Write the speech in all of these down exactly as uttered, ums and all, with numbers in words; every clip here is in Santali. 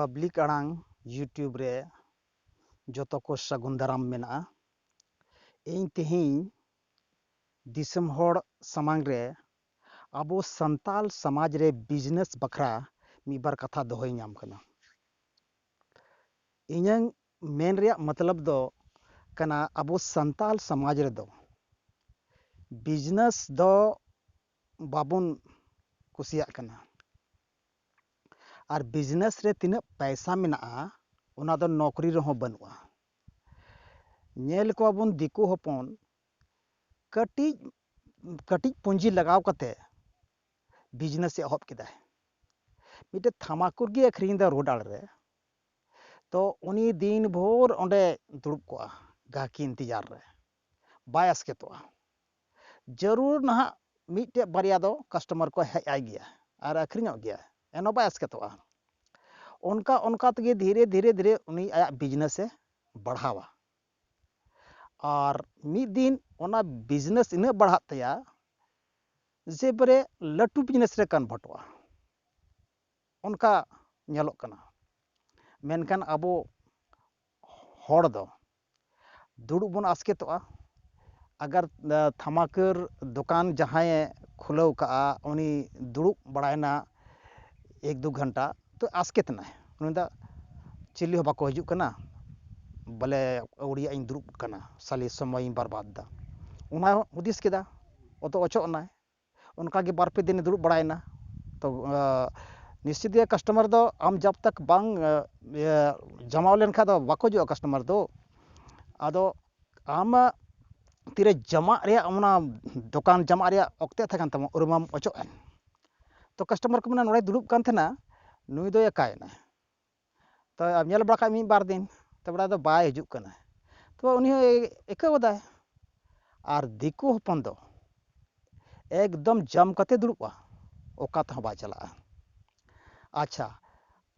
ᱯᱟᱵᱽᱞᱤᱠ ᱟᱲᱟᱝ YouTube ᱨᱮ ᱡᱚᱛᱚ ᱠᱚ ᱥᱟᱹᱜᱩᱱ ᱫᱟᱨᱟᱢ ᱢᱮᱱᱟᱜᱼᱟ᱾ ᱤᱧ ᱛᱮᱦᱮᱧ ᱫᱤᱥᱚᱢ ᱦᱚᱲ ᱥᱟᱢᱟᱝ ᱨᱮ ᱟᱵᱚ ᱥᱟᱱᱛᱟᱞ ᱥᱚᱢᱟᱡᱽ ᱨᱮ ᱵᱤᱡᱽᱱᱮᱥ ᱵᱟᱠᱷᱨᱟ ᱢᱤᱫ ᱵᱟᱨ ᱠᱟᱛᱷᱟ ᱫᱚᱦᱚᱭ ᱧᱟᱢ ᱠᱟᱱᱟ᱾ ᱤᱧᱟᱹᱝ ᱢᱮᱱ ᱨᱮᱭᱟᱜ ᱢᱚᱛᱞᱚᱵ ᱫᱚ ᱠᱟᱱᱟ, ᱟᱵᱚ ᱥᱟᱱᱛᱟᱞ ᱥᱚᱢᱟᱡᱽ ᱨᱮᱫᱚ ᱵᱤᱡᱽᱱᱮᱥ ᱫᱚ ᱵᱟᱵᱚᱱ ᱠᱩᱥᱤᱭᱟᱜ ᱠᱟᱱᱟ᱾ ᱟᱨ ᱵᱤᱡᱽᱱᱮᱥ ᱨᱮ ᱛᱤᱱᱟᱹᱜ ᱯᱟᱭᱥᱟ ᱢᱮᱱᱟᱜᱼᱟ, ᱚᱱᱟ ᱫᱚ ᱱᱚᱠᱨᱤ ᱨᱮᱦᱚᱸ ᱵᱟᱹᱱᱩᱜᱼᱟ᱾ ᱧᱮᱞ ᱠᱚᱣᱟ ᱵᱚᱱ ᱫᱤᱠᱩ ᱦᱚᱯᱚᱱ ᱠᱟᱹᱴᱤᱡ ᱠᱟᱹᱴᱤᱡ ᱯᱩᱸᱡᱤ ᱞᱟᱜᱟᱣ ᱠᱟᱛᱮ ᱵᱤᱡᱽᱱᱮᱥ ᱮ ᱮᱦᱚᱵ ᱠᱮᱫᱟᱭ᱾ ᱢᱤᱫᱴᱮᱡ ᱛᱷᱟᱢᱟᱠᱩᱨ ᱜᱮ ᱟᱹᱠᱷᱨᱤᱧ ᱮᱫᱟ ᱨᱳᱰ ᱟᱲᱮ ᱨᱮ᱾ ᱛᱚ ᱩᱱᱤ ᱫᱤᱱ ᱵᱷᱳᱨ ᱚᱸᱰᱮ ᱫᱩᱲᱩᱵ ᱠᱚᱜᱼᱟ ᱜᱟᱦᱠᱤ ᱤᱱᱛᱮᱡᱟᱨ ᱨᱮ, ᱵᱟᱭ ᱟᱥᱠᱮᱛᱚᱜᱼᱟ᱾ ᱡᱟᱹᱨᱩᱲ ᱱᱟᱦᱟᱜ ᱢᱤᱫᱴᱮᱡ ᱵᱟᱨᱭᱟ ᱫᱚ ᱠᱟᱥᱴᱚᱢᱟᱨ ᱠᱚ ᱦᱮᱡ ᱟᱭ ᱜᱮᱭᱟ ᱟᱨ ᱟᱹᱠᱷᱨᱤᱧᱚᱜ ᱜᱮᱭᱟ, ᱮᱱᱦᱚᱸ ᱵᱟᱭ ᱟᱥᱠᱮᱛᱚᱜᱼᱟ᱾ ᱚᱱᱠᱟ ᱚᱱᱠᱟ ᱛᱮᱜᱮ ᱫᱷᱤᱨᱮ ᱫᱷᱤᱨᱮ ᱫᱷᱤᱨᱮ ᱩᱱᱤ ᱟᱭᱟᱜ ᱵᱤᱡᱽᱱᱮᱥ ᱮ ᱵᱟᱲᱦᱟᱣᱟ᱾ ᱟᱨ ᱢᱤᱫ ᱫᱤᱱ ᱚᱱᱟ ᱵᱤᱡᱽᱱᱮᱥ ᱤᱱᱟᱹᱜ ᱵᱟᱲᱦᱟᱜ ᱛᱟᱭᱟ ᱡᱮ ᱵᱟᱨᱮ ᱞᱟᱹᱴᱩ ᱵᱤᱡᱽᱱᱮᱥ ᱨᱮ ᱠᱚᱱᱵᱷᱟᱨᱴᱚᱜᱼᱟ, ᱚᱱᱠᱟ ᱧᱮᱞᱚᱜ ᱠᱟᱱᱟ᱾ ᱢᱮᱱᱠᱷᱟᱱ ᱟᱵᱚ ᱦᱚᱲ ᱫᱚ ᱫᱩᱲᱩᱵ ᱵᱚᱱ ᱟᱥᱠᱮᱛᱚᱜᱼᱟ᱾ ᱟᱜᱟᱨ ᱛᱷᱟᱢᱟᱠᱩᱨ ᱫᱚᱠᱟᱱ ᱡᱟᱦᱟᱸᱭᱮ ᱠᱷᱩᱞᱟᱹᱣ ᱠᱟᱜᱼᱟ, ᱩᱱᱤ ᱫᱩᱲᱩᱵ ᱵᱟᱲᱟᱭᱮᱱᱟ ᱮᱠ ᱫᱩ ᱜᱷᱚᱱᱴᱟ, ᱛᱚ ᱟᱥᱠᱮᱛ ᱮᱱᱟᱭ᱾ ᱩᱱᱤ ᱫᱚ ᱪᱤᱞᱤ ᱦᱚᱸ ᱵᱟᱠᱚ ᱦᱤᱡᱩᱜ ᱠᱟᱱᱟ, ᱵᱚᱞᱮ ᱟᱹᱣᱲᱤᱭᱟᱜ ᱤᱧ ᱫᱩᱲᱩᱵ ᱠᱟᱱᱟ, ᱥᱟᱞᱤ ᱥᱚᱢᱚᱭ ᱤᱧ ᱵᱟᱨᱵᱟᱫ ᱮᱫᱟ, ᱚᱱᱟ ᱦᱩᱫᱤᱥ ᱠᱮᱫᱟ, ᱚᱛᱚ ᱚᱪᱚᱜ ᱮᱱᱟᱭ᱾ ᱚᱱᱠᱟᱜᱮ ᱵᱟᱨ ᱯᱮ ᱫᱤᱱᱮ ᱫᱩᱲᱩᱵ ᱵᱟᱲᱟᱭᱮᱱᱟ᱾ ᱛᱚ ᱱᱤᱥᱪᱤᱛ ᱜᱮ ᱠᱟᱥᱴᱚᱢᱟᱨ ᱫᱚ ᱟᱢ ᱡᱟᱵ ᱛᱟᱠ ᱵᱟᱝ ᱤᱭᱟᱹ ᱡᱚᱢᱟᱣ ᱞᱮᱱᱠᱷᱟᱱ ᱫᱚ ᱵᱟᱠᱚ ᱦᱤᱡᱩᱜᱼᱟ ᱠᱟᱥᱴᱚᱢᱟᱨ ᱫᱚ᱾ ᱟᱫᱚ ᱟᱢ ᱛᱤᱨᱮ ᱡᱚᱢᱟᱜ ᱨᱮᱭᱟᱜ, ᱚᱱᱟ ᱫᱚᱠᱟᱱ ᱡᱚᱢᱟᱜ ᱨᱮᱭᱟᱜ ᱚᱠᱛᱮ ᱛᱟᱦᱮᱸ ᱠᱟᱱ ᱛᱟᱢᱟ, ᱩᱱ ᱨᱮᱢᱟᱢ ᱚᱪᱚᱜ ᱮᱱ᱾ ᱛᱚ ᱠᱟᱥᱴᱚᱢᱟᱨ ᱠᱚ ᱢᱮᱱᱟ, ᱱᱚᱰᱮᱭ ᱫᱩᱲᱩᱵ ᱠᱟᱱ ᱛᱟᱦᱮᱱᱟ, ᱱᱩᱭ ᱫᱚᱭ ᱚᱠᱟᱭᱮᱱᱟ? ᱛᱚ ᱧᱮᱞ ᱵᱟᱲᱟ ᱠᱟᱜ ᱢᱤᱫ ᱵᱟᱨ ᱫᱤᱱ, ᱛᱚ ᱵᱟᱲᱟ ᱫᱚ ᱵᱟᱭ ᱦᱤᱡᱩᱜ ᱠᱟᱱᱟ᱾ ᱛᱚ ᱩᱱᱤ ᱦᱚᱸ ᱟᱹᱭᱠᱟᱹᱣ ᱮᱫᱟᱭ᱾ ᱟᱨ ᱫᱤᱠᱩ ᱦᱚᱯᱚᱱ ᱫᱚ ᱮᱠᱫᱚᱢ ᱡᱟᱢ ᱠᱟᱛᱮ ᱫᱩᱲᱩᱵᱼᱟ, ᱚᱠᱟ ᱛᱮᱦᱚᱸ ᱵᱟᱭ ᱪᱟᱞᱟᱜᱼᱟ᱾ ᱟᱪᱪᱷᱟ,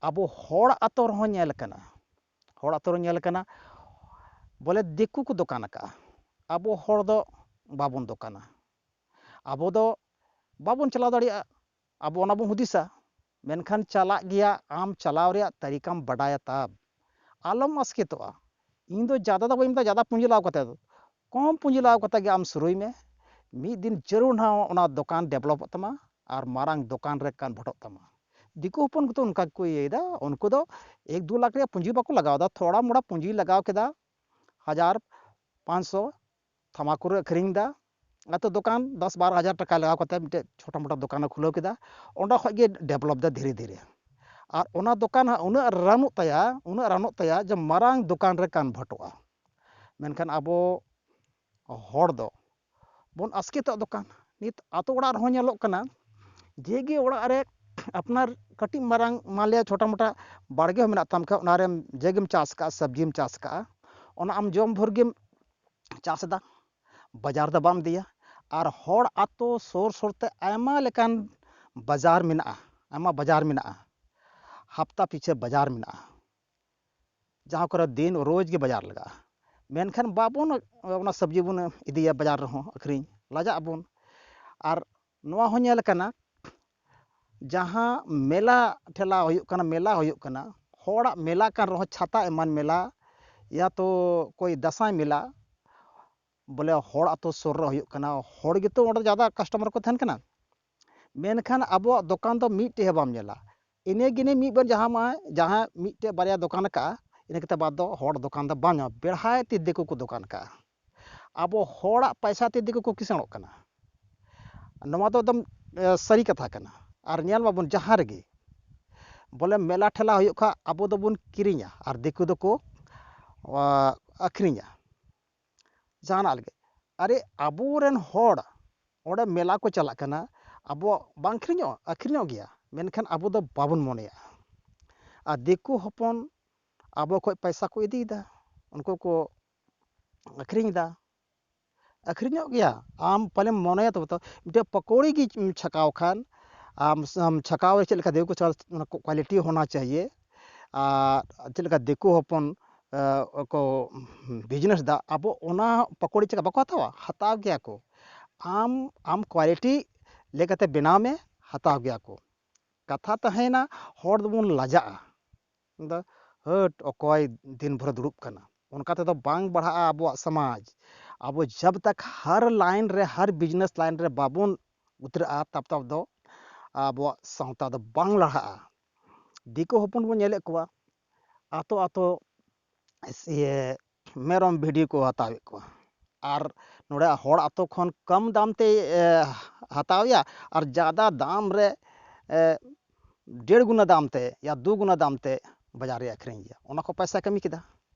ᱟᱵᱚ ᱦᱚᱲ ᱟᱛᱳ ᱨᱮᱦᱚᱸ ᱧᱮᱞ ᱠᱟᱱᱟ, ᱦᱚᱲ ᱟᱛᱳ ᱨᱮ ᱧᱮᱞ ᱠᱟᱱᱟ, ᱵᱚᱞᱮ ᱫᱤᱠᱩ ᱠᱚ ᱫᱚᱠᱟᱱ ᱟᱠᱟᱫᱼᱟ, ᱟᱵᱚ ᱦᱚᱲ ᱫᱚ ᱵᱟᱵᱚᱱ ᱫᱚᱠᱟᱱᱟ᱾ ᱟᱵᱚ ᱫᱚ ᱵᱟᱵᱚᱱ ᱪᱟᱞᱟᱣ ᱫᱟᱲᱮᱭᱟᱜᱼᱟ, ᱟᱵᱚ ᱚᱱᱟ ᱵᱚᱱ ᱦᱩᱫᱤᱥᱟ᱾ ᱢᱮᱱᱠᱷᱟᱱ ᱪᱟᱞᱟᱜ ᱜᱮᱭᱟ, ᱟᱢ ᱪᱟᱞᱟᱣ ᱨᱮᱭᱟᱜ ᱛᱟᱹᱨᱤᱠᱟᱢ ᱵᱟᱰᱟᱭᱟ ᱛᱟᱵ᱾ ᱟᱞᱚᱢ ᱟᱥᱠᱮᱛᱚᱜᱼᱟ᱾ ᱤᱧ ᱫᱚ ᱡᱟᱫᱟ ᱫᱚ ᱵᱟᱹᱧ ᱢᱮᱛᱟ, ᱡᱟᱫᱟ ᱯᱩᱸᱡᱤ ᱞᱟᱜᱟᱣ ᱠᱟᱛᱮ ᱫᱚ, ᱠᱚᱢ ᱯᱩᱸᱡᱤ ᱞᱟᱜᱟᱣ ᱠᱟᱛᱮ ᱜᱮ ᱟᱢ ᱥᱩᱨᱩᱭ ᱢᱮ᱾ ᱢᱤᱫ ᱫᱤᱱ ᱡᱟᱹᱨᱩᱲ ᱱᱟᱦᱟᱜ ᱚᱱᱟ ᱫᱚᱠᱟᱱ ᱰᱮᱵᱷᱞᱚᱯᱚᱜ ᱛᱟᱢᱟ ᱟᱨ ᱢᱟᱨᱟᱝ ᱫᱚᱠᱟᱱ ᱨᱮ ᱠᱚᱱᱵᱷᱟᱨᱴᱚᱜ ᱛᱟᱢᱟ᱾ ᱫᱤᱠᱩ ᱦᱚᱯᱚᱱ ᱠᱚᱫᱚ ᱚᱱᱠᱟ ᱜᱮᱠᱚ ᱤᱭᱟᱹᱭᱮᱫᱟ, ᱩᱱᱠᱩ ᱫᱚ ᱮᱠ ᱫᱩ ᱞᱟᱠᱷ ᱨᱮᱭᱟᱜ ᱯᱩᱸᱡᱤ ᱵᱟᱠᱚ ᱞᱟᱜᱟᱣ ᱮᱫᱟ, ᱛᱷᱚᱲᱟ ᱢᱚᱲᱟ ᱯᱩᱸᱡᱤ ᱞᱟᱜᱟᱣ ᱠᱮᱫᱟ, ᱦᱟᱡᱟᱨ ᱯᱟᱸᱪᱥᱚ ᱛᱷᱟᱢᱟᱠᱩᱨ ᱮ ᱟᱹᱠᱷᱨᱤᱧ ᱮᱫᱟ᱾ ᱟᱛᱳ ᱫᱚᱠᱟᱱ ᱫᱚᱥ ᱵᱟᱨᱚ ᱦᱟᱡᱟᱨ ᱴᱟᱠᱟ ᱞᱟᱜᱟᱣ ᱠᱟᱛᱮ ᱢᱤᱫᱴᱮᱡ ᱪᱷᱳᱴᱟ ᱢᱳᱴᱟ ᱫᱚᱠᱟᱱᱮ ᱠᱷᱩᱞᱟᱹᱣ ᱠᱮᱫᱟ, ᱚᱸᱰᱮ ᱠᱷᱚᱡ ᱜᱮ ᱰᱮᱵᱷᱞᱚᱯ ᱮᱫᱟ ᱫᱷᱤᱨᱮ ᱫᱷᱤᱨᱮ᱾ ᱟᱨ ᱚᱱᱟ ᱫᱚᱠᱟᱱ ᱦᱟᱸᱜ ᱩᱱᱟᱹᱜ ᱨᱟᱱᱚᱜ ᱛᱟᱭᱟ, ᱩᱱᱟᱹᱜ ᱨᱟᱱᱚᱜ ᱛᱟᱭᱟ ᱡᱮ ᱢᱟᱨᱟᱝ ᱫᱚᱠᱟᱱ ᱨᱮ ᱠᱚᱱᱵᱷᱟᱨᱴᱚᱜᱼᱟ᱾ ᱢᱮᱱᱠᱷᱟᱱ ᱟᱵᱚ ᱦᱚᱲ ᱫᱚ ᱵᱚᱱ ᱟᱥᱠᱮᱛᱚᱜ ᱫᱚᱠᱟᱱ᱾ ᱱᱤᱛ ᱟᱛᱳ ᱚᱲᱟᱜ ᱨᱮᱦᱚᱸ ᱧᱮᱞᱚᱜ ᱠᱟᱱᱟ, ᱡᱮ ᱜᱮ ᱚᱲᱟᱜ ᱨᱮ ᱟᱯᱱᱟᱨ ᱠᱟᱹᱴᱤᱡ ᱢᱟᱨᱟᱝ, ᱢᱟᱱ ᱞᱤᱭᱟ ᱪᱷᱳᱴᱟ ᱢᱳᱴᱟ ᱵᱟᱲᱜᱮ ᱦᱚᱸ ᱢᱮᱱᱟᱜ ᱛᱟᱢ ᱠᱷᱟᱱ, ᱚᱱᱟᱨᱮᱢ ᱡᱮ ᱜᱮᱢ ᱪᱟᱥ ᱠᱟᱜᱼᱟ, ᱥᱚᱵᱽᱡᱤᱢ ᱪᱟᱥ ᱠᱟᱜᱼᱟ, ᱚᱱᱟ ᱟᱢ ᱡᱚᱢ ᱵᱷᱳᱨ ᱜᱮᱢ ᱪᱟᱥ ᱮᱫᱟ, ᱵᱟᱡᱟᱨ ᱫᱚ ᱵᱟᱢ ᱤᱫᱤᱭᱟ᱾ ᱟᱨ ᱦᱚᱲ ᱟᱛᱳ ᱥᱩᱨ ᱥᱩᱨ ᱛᱮ ᱟᱭᱢᱟ ᱞᱮᱠᱟᱱ ᱵᱟᱡᱟᱨ ᱢᱮᱱᱟᱜᱼᱟ, ᱟᱭᱢᱟ ᱵᱟᱡᱟᱨ ᱢᱮᱱᱟᱜᱼᱟ, ᱦᱟᱯᱛᱟ ᱯᱤᱪᱷᱟᱹ ᱵᱟᱡᱟᱨ ᱢᱮᱱᱟᱜᱼᱟ, ᱡᱟᱦᱟᱸ ᱠᱚᱨᱮ ᱫᱤᱱ ᱨᱳᱡᱽ ᱜᱮ ᱵᱟᱡᱟᱨ ᱞᱟᱜᱟᱜᱼᱟ᱾ ᱢᱮᱱᱠᱷᱟᱱ ᱵᱟᱵᱚᱱ ᱚᱱᱟ ᱥᱚᱵᱽᱡᱤ ᱵᱚᱱ ᱤᱫᱤᱭᱟ ᱵᱟᱡᱟᱨ ᱨᱮᱦᱚᱸ ᱟᱹᱠᱷᱨᱤᱧ, ᱞᱟᱡᱟᱜ ᱟᱵᱚᱱ᱾ ᱟᱨ ᱱᱚᱣᱟ ᱦᱚᱸ ᱧᱮᱞ ᱠᱟᱱᱟ, ᱡᱟᱦᱟᱸ ᱢᱮᱞᱟ ᱴᱷᱮᱞᱟ ᱦᱩᱭᱩᱜ ᱠᱟᱱᱟ, ᱢᱮᱞᱟ ᱦᱩᱭᱩᱜ ᱠᱟᱱᱟ, ᱦᱚᱲᱟᱜ ᱢᱮᱞᱟ ᱠᱟᱱ ᱨᱮᱦᱚᱸ, ᱪᱷᱟᱛᱟ ᱮᱢᱟᱱ ᱢᱮᱞᱟ, ᱭᱟ ᱛᱚ ᱠᱳᱭ ᱫᱟᱸᱥᱟᱭ ᱢᱮᱞᱟ, ᱵᱚᱞᱮ ᱦᱚᱲ ᱟᱛᱳ ᱥᱩᱨ ᱨᱮ ᱦᱩᱭᱩᱜ ᱠᱟᱱᱟ, ᱦᱚᱲ ᱜᱮᱛᱚ ᱚᱸᱰᱮ ᱡᱟᱫᱟ ᱠᱟᱥᱴᱚᱢᱟᱨ ᱠᱚ ᱛᱟᱦᱮᱱ ᱠᱟᱱᱟ᱾ ᱢᱮᱱᱠᱷᱟᱱ ᱟᱵᱚᱣᱟᱜ ᱫᱚᱠᱟᱱ ᱫᱚ ᱢᱤᱫᱴᱮᱡ ᱦᱚᱸ ᱵᱟᱢ ᱧᱮᱞᱟ᱾ ᱤᱱᱟᱹ ᱜᱮ ᱢᱤᱫ ᱵᱟᱨ ᱡᱟᱦᱟᱸ ᱢᱟ, ᱡᱟᱦᱟᱸ ᱢᱤᱫᱴᱮᱡ ᱵᱟᱨᱭᱟ ᱫᱚᱠᱟᱱ ᱟᱠᱟᱫᱼᱟ, ᱤᱱᱟᱹ ᱠᱟᱛᱮ ᱵᱟᱫ ᱫᱚ ᱦᱚᱲ ᱫᱚᱠᱟᱱ ᱫᱚ ᱵᱟᱝ ᱧᱟᱢᱚᱜᱼᱟ, ᱵᱮᱲᱦᱟᱭ ᱛᱮ ᱫᱤᱠᱩ ᱠᱚ ᱫᱚᱠᱟᱱ ᱟᱠᱟᱫᱼᱟ᱾ ᱟᱵᱚ ᱦᱚᱲᱟᱜ ᱯᱟᱭᱥᱟ ᱛᱮ ᱫᱤᱠᱩ ᱠᱚ ᱠᱤᱥᱟᱹᱬᱚᱜ ᱠᱟᱱᱟ᱾ ᱱᱚᱣᱟ ᱫᱚ ᱮᱠᱫᱚᱢ, ᱮ, ᱥᱟᱹᱨᱤ ᱠᱟᱛᱷᱟ ᱠᱟᱱᱟ᱾ ᱟᱨ ᱧᱮᱞ ᱢᱟᱵᱚᱱ ᱡᱟᱦᱟᱸ ᱨᱮᱜᱮ ᱵᱚᱞᱮ ᱢᱮᱞᱟ ᱴᱷᱮᱞᱟ ᱦᱩᱭᱩᱜ ᱠᱷᱟᱱ ᱟᱵᱚ ᱫᱚᱵᱚᱱ ᱠᱤᱨᱤᱧᱟ ᱟᱨ ᱫᱤᱠᱩ ᱫᱚᱠᱚ, ᱟ, ᱟᱹᱠᱷᱨᱤᱧᱟ᱾ ᱡᱟᱦᱟᱱᱟᱜ ᱞᱟᱹᱜᱤᱫ᱾ ᱟᱨᱮ, ᱟᱵᱚᱨᱮᱱ ᱦᱚᱲ ᱚᱸᱰᱮ ᱢᱮᱞᱟ ᱠᱚ ᱪᱟᱞᱟᱜ ᱠᱟᱱᱟ, ᱟᱵᱚᱣᱟᱜ ᱵᱟᱝ ᱟᱹᱠᱷᱨᱤᱧᱚᱜᱼᱟ? ᱟᱹᱠᱷᱨᱤᱧᱚᱜ ᱜᱮᱭᱟ, ᱢᱮᱱᱠᱷᱟᱱ ᱟᱵᱚ ᱫᱚ ᱵᱟᱵᱚᱱ ᱢᱚᱱᱮᱭᱟ᱾ ᱟᱨ ᱫᱤᱠᱩ ᱦᱚᱯᱚᱱ ᱟᱵᱚ ᱠᱷᱚᱡ ᱯᱚᱭᱥᱟ ᱠᱚ ᱤᱫᱤᱭᱮᱫᱟ, ᱩᱱᱠᱩ ᱠᱚ ᱟᱹᱠᱷᱨᱤᱧ ᱮᱫᱟ, ᱟᱹᱠᱷᱨᱤᱧᱚᱜ ᱜᱮᱭᱟ᱾ ᱟᱢ ᱯᱟᱞᱮᱢ ᱢᱚᱱᱮᱭᱟ ᱛᱚᱵᱮ ᱛᱚ, ᱢᱤᱫᱴᱮᱡ ᱯᱚᱠᱳᱲᱤ ᱜᱮ ᱪᱷᱟᱠᱟᱣ ᱠᱷᱟᱱ, ᱟᱢ, ᱟᱢ ᱪᱷᱟᱠᱟᱣ ᱨᱮ ᱪᱮᱫ ᱞᱮᱠᱟ ᱫᱤᱠᱩ ᱠᱚ ᱪᱷᱟᱠᱟᱣᱟ, ᱚᱱᱟ ᱠᱚ quality ᱦᱳᱱᱟ ᱪᱟᱦᱤᱭᱮ᱾ ᱟᱨ ᱪᱮᱫ ᱞᱮᱠᱟ ᱫᱤᱠᱩ ᱦᱚᱯᱚᱱ, ᱮ, ᱠᱚ business ᱫᱟ, ᱟᱵᱚ ᱚᱱᱟ ᱯᱚᱠᱳᱲᱤ ᱪᱮᱠᱟ ᱵᱟᱠᱚ ᱦᱟᱛᱟᱣᱟ? ᱦᱟᱛᱟᱣ ᱜᱮᱭᱟ ᱠᱚ᱾ ᱟᱢ, ᱟᱢ quality ᱞᱮᱠᱟᱛᱮ ᱵᱮᱱᱟᱣ ᱢᱮ, ᱦᱟᱛᱟᱣ ᱜᱮᱭᱟ ᱠᱚ᱾ ᱠᱟᱛᱷᱟ ᱛᱟᱦᱮᱸᱭᱮᱱᱟ, ᱦᱚᱲ ᱫᱚᱵᱚᱱ ᱞᱟᱡᱟᱜᱼᱟ᱾ ᱫᱚ ᱦᱟᱹᱴ, ᱚᱠᱚᱭ ᱫᱤᱱ ᱵᱷᱳᱨᱮ ᱫᱩᱲᱩᱵ ᱠᱟᱱᱟ? ᱚᱱᱠᱟ ᱛᱮᱫᱚ ᱵᱟᱝ ᱵᱟᱲᱦᱟᱜᱼᱟ ᱟᱵᱚᱣᱟᱜ ᱥᱚᱢᱟᱡᱽ᱾ ᱟᱵᱚ ᱡᱟᱵ ᱛᱟᱠ ᱦᱟᱨ ᱞᱟᱭᱤᱱ ᱨᱮ, ᱦᱟᱨ ᱵᱤᱡᱽᱱᱮᱥ ᱞᱟᱭᱤᱱ ᱨᱮ ᱵᱟᱵᱚᱱ ᱩᱛᱨᱟᱹᱜᱼᱟ, ᱛᱟᱵ ᱛᱟᱵ ᱫᱚ ᱟᱵᱚᱣᱟᱜ ᱥᱟᱶᱛᱟ ᱫᱚ ᱵᱟᱝ ᱞᱟᱦᱟᱜᱼᱟ᱾ ᱫᱤᱠᱩ ᱦᱚᱯᱚᱱ ᱵᱚᱱ ᱧᱮᱞᱮᱫ ᱠᱚᱣᱟ, ᱟᱛᱳ ᱟᱛᱳ ᱤᱭᱟᱹ ᱢᱮᱨᱚᱢ ᱵᱷᱤᱰᱤ ᱠᱚ ᱦᱟᱛᱟᱣᱮᱫ ᱠᱚᱣᱟ, ᱟᱨ ᱱᱚᱰᱮ ᱦᱚᱲ ᱟᱛᱳ ᱠᱷᱚᱱ ᱠᱚᱢ ᱫᱟᱢ ᱛᱮ ᱮ, ᱦᱟᱛᱟᱣᱮᱭᱟ, ᱟᱨ ᱡᱟᱫᱟ ᱫᱟᱢ ᱨᱮ ᱮ, ᱰᱮᱲ ᱜᱩᱱᱟ ᱫᱟᱢ ᱛᱮ ᱭᱟ ᱫᱩ ᱜᱩᱱᱟ ᱫᱟᱢ ᱛᱮ ᱵᱟᱡᱟᱨ ᱨᱮ ᱟᱹᱠᱷᱨᱤᱧᱮᱭᱟ᱾ ᱚᱱᱟ ᱠᱚ ᱯᱚᱭᱥᱟ ᱠᱟᱹᱢᱤ ᱠᱮᱫᱟ᱾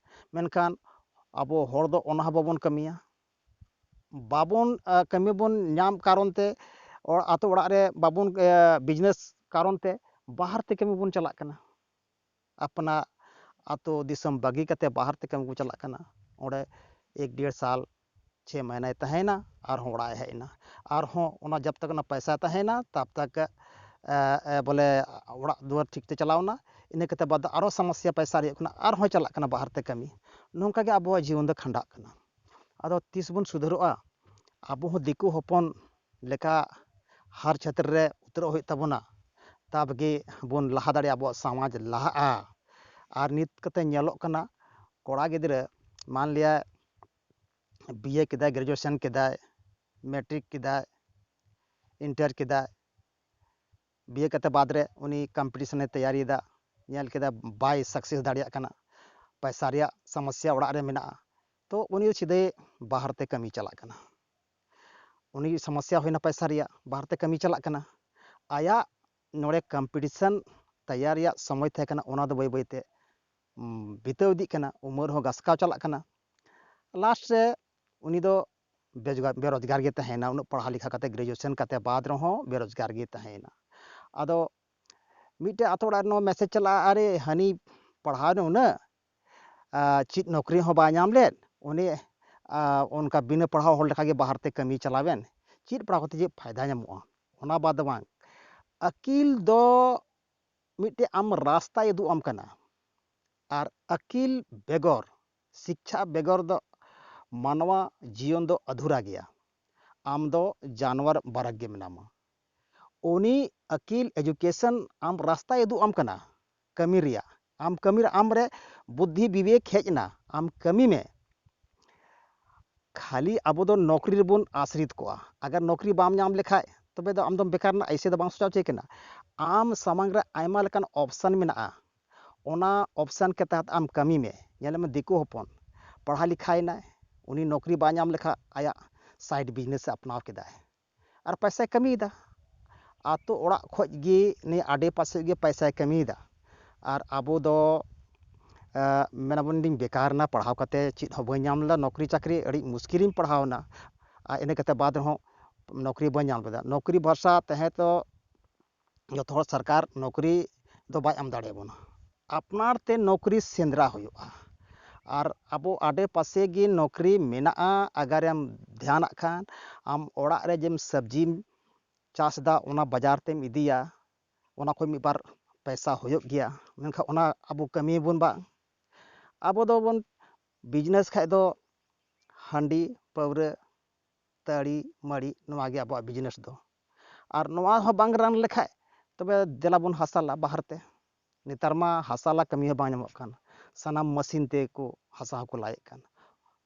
ᱢᱮᱱᱠᱷᱟᱱ ᱟᱵᱚ ᱦᱚᱲ ᱫᱚ ᱚᱱᱟ ᱦᱚᱸ ᱵᱟᱵᱚᱱ ᱠᱟᱹᱢᱤᱭᱟ, ᱵᱟᱵᱚᱱ ᱮ, ᱠᱟᱹᱢᱤ ᱵᱚᱱ ᱧᱟᱢ ᱠᱟᱨᱚᱱ ᱛᱮ, ᱚᱲ-, ᱟᱛᱳ ᱚᱲᱟᱜ ᱨᱮ ᱵᱟᱵᱚᱱ ᱮ, ᱵᱤᱡᱽᱱᱮᱥ ᱠᱟᱨᱚᱱ ᱛᱮ ᱵᱟᱦᱟᱨ ᱛᱮ ᱠᱟᱹᱢᱤ ᱵᱚᱱ ᱪᱟᱞᱟᱜ ᱠᱟᱱᱟ᱾ ᱟᱯᱱᱟ ᱟᱛᱳ ᱫᱤᱥᱚᱢ ᱵᱟᱹᱜᱤ ᱠᱟᱛᱮ ᱵᱟᱦᱟᱨ ᱛᱮ ᱠᱟᱹᱢᱤ ᱠᱚ ᱪᱟᱞᱟᱜ ᱠᱟᱱᱟ᱾ ᱚᱸᱰᱮ ᱮᱠ ᱰᱮᱲ ᱥᱟᱞ, ᱪᱷᱮ ᱢᱟᱹᱦᱱᱟᱹᱭ ᱛᱟᱦᱮᱸᱭᱮᱱᱟ, ᱟᱨᱦᱚᱸ ᱚᱲᱟᱜ ᱮ ᱦᱮᱡ ᱮᱱᱟ᱾ ᱟᱨᱦᱚᱸ ᱚᱱᱟ ᱡᱟᱵ ᱛᱟᱠ ᱚᱱᱟ ᱯᱚᱭᱥᱟ ᱛᱟᱦᱮᱸᱭᱮᱱᱟ, ᱛᱟᱵ ᱛᱟᱠ ᱮ, ᱮ, ᱵᱚᱞᱮ ᱚᱲᱟᱜ ᱫᱩᱣᱟᱹᱨ ᱴᱷᱤᱠ ᱛᱮ ᱪᱟᱞᱟᱣ ᱮᱱᱟ᱾ ᱤᱱᱟᱹ ᱠᱟᱛᱮ ᱵᱟᱫ ᱫᱚ ᱟᱨᱚ ᱥᱚᱢᱚᱥᱥᱟ ᱯᱚᱭᱥᱟ ᱨᱮᱭᱟᱜ ᱠᱟᱱᱟ, ᱟᱨᱦᱚᱸ ᱪᱟᱞᱟᱜ ᱠᱟᱱᱟ ᱵᱟᱦᱟᱨ ᱛᱮ ᱠᱟᱹᱢᱤ᱾ ᱱᱚᱝᱠᱟ ᱜᱮ ᱟᱵᱚᱣᱟᱜ ᱡᱤᱭᱚᱱ ᱫᱚ ᱠᱷᱟᱸᱰᱟᱜ ᱠᱟᱱᱟ᱾ ᱟᱫᱚ ᱛᱤᱥ ᱵᱚᱱ ᱥᱩᱫᱷᱟᱹᱨᱚᱜᱼᱟ? ᱟᱵᱚ ᱦᱚᱸ ᱫᱤᱠᱩ ᱦᱚᱯᱚᱱ ᱞᱮᱠᱟ ᱦᱟᱨ ᱪᱷᱟᱹᱛᱨᱤ ᱨᱮ ᱩᱛᱟᱹᱨᱚᱜ ᱦᱩᱭᱩᱜ ᱛᱟᱵᱚᱱᱟ, ᱛᱟᱵ ᱜᱮ ᱵᱚᱱ ᱞᱟᱦᱟ ᱫᱟᱲᱮᱭᱟᱜᱼᱟ, ᱟᱵᱚᱣᱟᱜ ᱥᱚᱢᱟᱡᱽ ᱞᱟᱦᱟᱜᱼᱟ᱾ ᱟᱨ ᱱᱤᱛ ᱠᱟᱛᱮ ᱧᱮᱞᱚᱜ ᱠᱟᱱᱟ, ᱠᱚᱲᱟ ᱜᱤᱫᱽᱨᱟᱹ ᱢᱟᱱ ᱞᱤᱭᱟ ᱵᱤ ᱮ ᱠᱮᱫᱟᱭ, ᱜᱨᱮᱡᱩᱭᱮᱥᱚᱱ ᱠᱮᱫᱟᱭ, ᱢᱮᱴᱨᱤᱠ ᱠᱮᱫᱟᱭ, ᱤᱱᱴᱟᱨ ᱠᱮᱫᱟᱭ, ᱵᱤ ᱮ ᱠᱟᱛᱮ ᱵᱟᱫᱽ ᱨᱮ ᱩᱱᱤ ᱠᱚᱢᱯᱤᱴᱤᱥᱚᱱᱮ ᱛᱮᱭᱟᱨᱤᱭᱮᱫᱟ, ᱧᱮᱞ ᱠᱮᱫᱟ ᱵᱟᱭ ᱥᱟᱠᱥᱮᱥ ᱫᱟᱲᱮᱭᱟᱜ ᱠᱟᱱᱟ, ᱯᱚᱭᱥᱟ ᱨᱮᱭᱟᱜ ᱥᱚᱢᱚᱥᱥᱟ ᱚᱲᱟᱜ ᱨᱮ ᱢᱮᱱᱟᱜᱼᱟ, ᱛᱚ ᱩᱱᱤ ᱫᱚ ᱥᱤᱫᱷᱟᱹ ᱵᱟᱦᱟᱨ ᱛᱮ ᱠᱟᱹᱢᱤ ᱪᱟᱞᱟᱜ ᱠᱟᱱᱟ᱾ ᱩᱱᱤ ᱥᱚᱢᱚᱥᱥᱟ ᱦᱩᱭᱱᱟ ᱯᱚᱭᱥᱟ ᱨᱮᱭᱟᱜ, ᱵᱟᱦᱟᱨ ᱛᱮ ᱠᱟᱹᱢᱤ ᱪᱟᱞᱟᱜ ᱠᱟᱱᱟ᱾ ᱟᱭᱟᱜ ᱱᱚᱰᱮ ᱠᱚᱢᱯᱤᱴᱤᱥᱚᱱ ᱛᱮᱭᱟᱨ ᱨᱮᱭᱟᱜ ᱥᱚᱢᱚᱭ ᱛᱟᱦᱮᱸ ᱠᱟᱱᱟ, ᱚᱱᱟ ᱫᱚ ᱵᱟᱹᱭ ᱵᱟᱹᱭ ᱛᱮ, ᱩᱢ, ᱵᱤᱛᱟᱹᱣ ᱤᱫᱤᱜ ᱠᱟᱱᱟ, ᱩᱢᱮᱨ ᱦᱚᱸ ᱜᱷᱟᱥᱠᱟᱣ ᱪᱟᱞᱟᱜ ᱠᱟᱱᱟ᱾ ᱞᱟᱥᱴ ᱨᱮ ᱩᱱᱤ ᱫᱚ ᱵᱮᱡᱽᱜᱟ-, ᱵᱮᱨᱳᱡᱽᱜᱟᱨ ᱜᱮ ᱛᱟᱦᱮᱸᱭᱮᱱᱟ᱾ ᱩᱱᱟᱹᱜ ᱯᱟᱲᱦᱟᱣ ᱞᱮᱠᱷᱟ ᱠᱟᱛᱮ, ᱜᱨᱮᱡᱩᱭᱮᱥᱚᱱ ᱠᱟᱛᱮ ᱵᱟᱫᱽ ᱨᱮᱦᱚᱸ ᱵᱮᱨᱳᱡᱽᱜᱟᱨ ᱜᱮ ᱛᱟᱦᱮᱸᱭᱮᱱᱟ᱾ ᱟᱫᱚ ᱢᱤᱫᱴᱮᱡ ᱟᱛᱳ ᱚᱲᱟᱜ ᱨᱮ ᱱᱚᱣᱟ ᱢᱮᱥᱮᱡᱽ ᱪᱟᱞᱟᱜᱼᱟ, "ᱟᱨᱮ, ᱦᱟᱹᱱᱤ ᱯᱟᱲᱦᱟᱣ ᱮᱱᱟ ᱩᱱᱟᱹᱜ, ᱟᱨ ᱪᱮᱫ ᱱᱚᱠᱨᱤ ᱦᱚᱸ ᱵᱟᱭ ᱧᱟᱢ ᱞᱮᱫ, ᱩᱱᱤ, ᱟᱨ ᱚᱱᱠᱟ ᱵᱤᱱᱟᱹ ᱯᱟᱲᱦᱟᱣ ᱦᱚᱲ ᱞᱮᱠᱟᱜᱮ ᱵᱟᱦᱟᱨ ᱛᱮ ᱠᱟᱹᱢᱤ ᱪᱟᱞᱟᱣᱮᱱ, ᱪᱮᱫ ᱯᱟᱲᱦᱟᱣ ᱠᱟᱛᱮ ᱪᱮᱫ ᱯᱷᱟᱭᱫᱟ ᱧᱟᱢᱚᱜᱼᱟ?" ᱚᱱᱟ ᱵᱟᱫ ᱫᱚ ᱵᱟᱝ, ᱟᱹᱠᱤᱞ ᱫᱚ ᱢᱤᱫᱴᱮᱡ ᱟᱢ ᱨᱟᱥᱛᱟᱭ ᱩᱫᱩᱜ ᱟᱢ ᱠᱟᱱᱟ, ᱟᱨ ᱟᱹᱠᱤᱞ ᱵᱮᱜᱚᱨ, ᱥᱤᱠᱪᱷᱟ ᱵᱮᱜᱚᱨ ᱫᱚ ᱢᱟᱱᱣᱟ ᱡᱤᱭᱚᱱ ᱫᱚ ᱟᱫᱷᱩᱨᱟ ᱜᱮᱭᱟ᱾ ᱟᱢ ᱫᱚ ᱡᱟᱱᱣᱟᱨ ᱵᱟᱨᱟᱠ ᱜᱮ ᱢᱮᱱᱟᱢᱟ᱾ ᱩᱱᱤ ᱟᱹᱠᱤᱞ, education, ᱟᱢ ᱨᱟᱥᱛᱟᱭ ᱩᱫᱩᱜ ᱟᱢ ᱠᱟᱱᱟ ᱠᱟᱹᱢᱤ ᱨᱮᱭᱟᱜ᱾ ᱟᱢ ᱠᱟᱹᱢᱤ ᱨᱮ, ᱟᱢ ᱨᱮ ᱵᱩᱫᱽᱫᱷᱤ ᱵᱤᱵᱮᱠ ᱦᱮᱡ ᱮᱱᱟ, ᱟᱢ ᱠᱟᱹᱢᱤ ᱢᱮ᱾ ᱠᱷᱟᱹᱞᱤ ᱟᱵᱚ ᱫᱚ ᱱᱚᱠᱨᱤ ᱨᱮᱵᱚᱱ ᱟᱥᱨᱤᱛ ᱠᱚᱜᱼᱟ᱾ ᱟᱜᱟᱨ ᱱᱚᱠᱨᱤ ᱵᱟᱢ ᱧᱟᱢ ᱞᱮᱠᱷᱟᱡ, ᱛᱚᱵᱮ ᱫᱚ ᱟᱢ ᱫᱚᱢ ᱵᱮᱠᱟᱨ ᱨᱮᱱᱟᱜ ᱮᱭᱥᱮ ᱫᱚ ᱵᱟᱝ ᱥᱚᱪᱟᱣ ᱪᱮ ᱠᱟᱱᱟ᱾ ᱟᱢ ᱥᱟᱢᱟᱝ ᱨᱮ ᱟᱭᱢᱟ ᱞᱮᱠᱟᱱ option ᱢᱮᱱᱟᱜᱼᱟ᱾ ᱚᱱᱟ option ᱠᱮ ᱛᱟᱦᱮᱫ ᱟᱢ ᱠᱟᱹᱢᱤ ᱢᱮ᱾ ᱧᱮᱞ ᱢᱮ, ᱫᱤᱠᱩ ᱦᱚᱯᱚᱱ ᱯᱟᱲᱦᱟᱣ ᱞᱮᱠᱷᱟᱭᱮᱱᱟᱭ, ᱩᱱᱤ ᱱᱚᱠᱨᱤ ᱵᱟᱭ ᱧᱟᱢ ᱞᱮᱠᱷᱟᱱ ᱟᱭᱟᱜ side business ᱮ ᱟᱯᱱᱟᱣ ᱠᱮᱫᱟᱭ ᱟᱨ ᱯᱚᱭᱥᱟᱭ ᱠᱟᱹᱢᱤᱭᱮᱫᱟ᱾ ᱟᱛᱳ ᱚᱲᱟᱜ ᱠᱷᱚᱡ ᱜᱮ ᱱᱤᱭᱟᱹ ᱟᱰᱮ ᱯᱟᱥᱮ ᱜᱮ ᱯᱚᱭᱥᱟᱭ ᱠᱟᱹᱢᱤᱭᱮᱫᱟ᱾ ᱟᱨ ᱟᱵᱚ ᱫᱚ, ᱮ, ᱢᱮᱱᱟᱵᱚᱱ, ᱤᱧ ᱵᱮᱠᱟᱨ ᱮᱱᱟ, ᱯᱟᱲᱦᱟᱣ ᱠᱟᱛᱮ ᱪᱮᱫ ᱦᱚᱸ ᱵᱟᱹᱧ ᱧᱟᱢ ᱞᱮᱫᱟ, ᱱᱚᱠᱨᱤ ᱪᱟᱹᱠᱨᱤ ᱟᱹᱰᱤ ᱢᱩᱥᱠᱤᱞᱤᱧ ᱯᱟᱲᱦᱟᱣ ᱮᱱᱟ, ᱟᱨ ᱤᱱᱟᱹ ᱠᱟᱛᱮ ᱵᱟᱫᱽ ᱨᱮᱦᱚᱸ ᱱᱚᱠᱨᱤ ᱵᱟᱹᱧ ᱧᱟᱢ ᱞᱮᱫᱟ᱾ ᱱᱚᱠᱨᱤ ᱵᱷᱚᱨᱥᱟ ᱛᱟᱦᱮᱸ ᱛᱚ ᱡᱚᱛᱚ ᱦᱚᱲ ᱥᱚᱨᱠᱟᱨ ᱱᱚᱠᱨᱤ ᱫᱚ ᱵᱟᱭ ᱮᱢ ᱫᱟᱲᱮᱭᱟᱵᱚᱱᱟ᱾ ᱟᱯᱱᱟᱨ ᱛᱮ ᱱᱚᱠᱨᱤ ᱥᱮᱸᱫᱽᱨᱟ ᱦᱩᱭᱩᱜᱼᱟ᱾ ᱟᱨ ᱟᱵᱚ ᱟᱰᱮ ᱯᱟᱥᱮ ᱜᱮ ᱱᱚᱠᱨᱤ ᱢᱮᱱᱟᱜᱼᱟ᱾ ᱟᱜᱟᱨᱮᱢ ᱫᱷᱮᱭᱟᱱᱟᱜ ᱠᱷᱟᱱ, ᱟᱢ ᱚᱲᱟᱜ ᱨᱮ ᱡᱮᱢ ᱥᱚᱵᱽᱡᱤᱢ ᱪᱟᱥ ᱮᱫᱟ, ᱚᱱᱟ ᱵᱟᱡᱟᱨ ᱛᱮᱢ ᱤᱫᱤᱭᱟ, ᱚᱱᱟ ᱠᱷᱚᱱ ᱢᱤᱫ ᱵᱟᱨ ᱯᱚᱭᱥᱟ ᱦᱩᱭᱩᱜ ᱜᱮᱭᱟ, ᱢᱮᱱᱠᱷᱟᱱ ᱚᱱᱟ ᱟᱵᱚ ᱠᱟᱹᱢᱤᱭᱟᱵᱚᱱ ᱵᱟᱝ? ᱟᱵᱚ ᱫᱚᱵᱚᱱ business ᱠᱷᱟᱡ ᱫᱚ ᱦᱟᱺᱰᱤ, ᱯᱟᱹᱣᱨᱟᱹ, ᱛᱟᱹᱲᱤ, ᱢᱟᱹᱲᱤ, ᱱᱚᱣᱟ ᱜᱮ ᱟᱵᱚᱣᱟᱜ business ᱫᱚ᱾ ᱟᱨ ᱱᱚᱣᱟ ᱦᱚᱸ ᱵᱟᱝ run ᱞᱮᱠᱷᱟᱡ, ᱛᱚᱵᱮ ᱫᱮᱞᱟ ᱵᱚᱱ ᱦᱟᱥᱟᱞᱟ ᱵᱟᱦᱟᱨ ᱛᱮ᱾ ᱱᱮᱛᱟᱨ ᱢᱟ ᱦᱟᱥᱟᱞᱟ ᱠᱟᱹᱢᱤ ᱦᱚᱸ ᱵᱟᱝ ᱧᱟᱢᱚᱜ ᱠᱟᱱ, ᱥᱟᱱᱟᱢ machine ᱛᱮᱠᱚ ᱦᱟᱥᱟ ᱦᱚᱸᱠᱚ ᱞᱟᱭᱮᱫ ᱠᱟᱱ᱾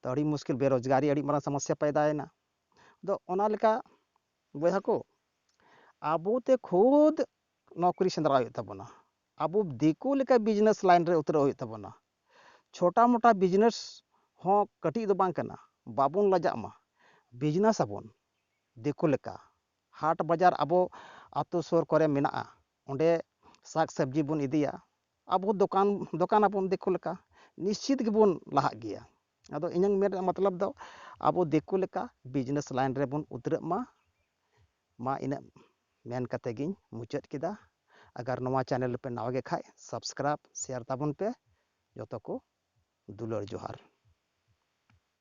ᱛᱚ, ᱟᱹᱰᱤ ᱢᱩᱥᱠᱤᱞ, ᱵᱮᱨᱳᱡᱽᱜᱟᱨᱤ ᱟᱹᱰᱤ ᱢᱟᱨᱟᱝ ᱥᱚᱢᱚᱥᱥᱟ ᱯᱟᱭᱫᱟᱭᱮᱱᱟ᱾ ᱟᱫᱚ ᱚᱱᱟ ᱞᱮᱠᱟ, ᱵᱚᱭᱦᱟ ᱠᱚ, ᱟᱵᱚ ᱛᱮ ᱠᱷᱩᱫ ᱱᱚᱠᱨᱤ ᱥᱮᱸᱫᱽᱨᱟ ᱦᱩᱭᱩᱜ ᱛᱟᱵᱚᱱᱟ᱾ ᱟᱵᱚ ᱫᱤᱠᱩ ᱞᱮᱠᱟ business line ᱨᱮ ᱩᱛᱨᱟᱹᱣ ᱦᱩᱭᱩᱜ ᱛᱟᱵᱚᱱᱟ᱾ ᱪᱷᱳᱴᱟ ᱢᱳᱴᱟ business ᱦᱚᱸ ᱠᱟᱹᱴᱤᱡ ᱫᱚ ᱵᱟᱝ ᱠᱟᱱᱟ, ᱵᱟᱵᱚᱱ ᱞᱟᱡᱟᱜ ᱢᱟ, business ᱟᱵᱚᱱ ᱫᱤᱠᱩ ᱞᱮᱠᱟ᱾ ᱦᱟᱴ ᱵᱟᱡᱟᱨ ᱟᱵᱚ ᱟᱛᱳ ᱥᱩᱨ ᱠᱚᱨᱮ ᱢᱮᱱᱟᱜᱼᱟ, ᱚᱸᱰᱮ ᱥᱟᱠ ᱥᱚᱵᱽᱡᱤ ᱵᱚᱱ ᱤᱫᱤᱭᱟ, ᱟᱵᱚ ᱫᱚᱠᱟᱱ, ᱫᱚᱠᱟᱱ ᱟᱵᱚᱱ ᱫᱤᱠᱩ ᱞᱮᱠᱟ, ᱱᱤᱥᱪᱤᱛ ᱜᱮᱵᱚᱱ ᱞᱟᱦᱟᱜ ᱜᱮᱭᱟ᱾ ᱟᱫᱚ ᱤᱧᱟᱹᱝ ᱢᱮᱱ ᱨᱮᱭᱟᱜ ᱢᱚᱛᱞᱚᱵ ᱫᱚ ᱟᱵᱚ ᱫᱤᱠᱩ ᱞᱮᱠᱟ business line ᱨᱮᱵᱚᱱ ᱩᱛᱨᱟᱹᱜ ᱢᱟ᱾ ᱢᱟ ᱤᱱᱟᱹᱜ ᱢᱮᱱ ᱠᱟᱛᱮ ᱜᱤᱧ ᱢᱩᱪᱟᱹᱫ ᱠᱮᱫᱟ᱾ ᱟᱜᱟᱨ ᱱᱚᱣᱟ channel ᱯᱮ ᱱᱟᱣᱟ ᱜᱮ ᱠᱷᱟᱡ, subscribe, share ᱛᱟᱵᱚᱱ ᱯᱮ᱾ ᱡᱚᱛᱚ ᱠᱚ ᱫᱩᱞᱟᱹᱲ ᱡᱚᱦᱟᱨ᱾